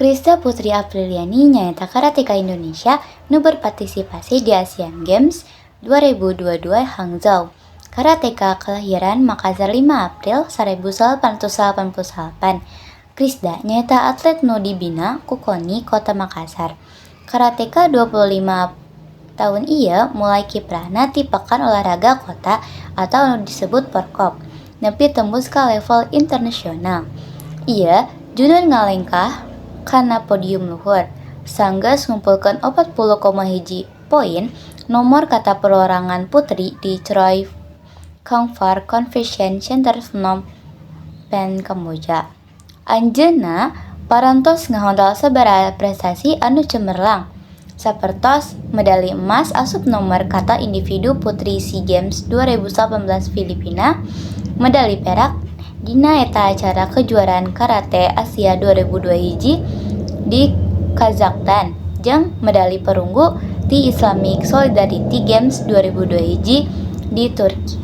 Krisda Putri Apriliani nyaeta karateka Indonesia nu berpartisipasi di Asian Games 2022 Hangzhou. Karateka kalahiran Makassar 5 April 1988. Krisda nyaeta atlet nu dibina ku KONI Kota Makassar. Karateka 25 tahun ieu mulai kiprahna ti Pekan Olahraga Kota atau anu disebut Porkop nepi tembus ka level internasional. Ieu junun ngalengkah kana podium luhur, sanggeus ngumpulkeun 40,1 poin nomor kata perorangan putri di Chroy Kong Convention Center Phnom Penh, Kamboja. Anjeunna parantos ngahontal sababaraha prestasi anu cemerlang, sapertos medali emas asup nomor kata individu putri SEA Games 2018 Filipina, medali perak dina eta acara Kejuaraan Karate Asia 2021 di Kazakhstan, jeung medali perunggu di Islamic Solidarity Games 2021 di Turki.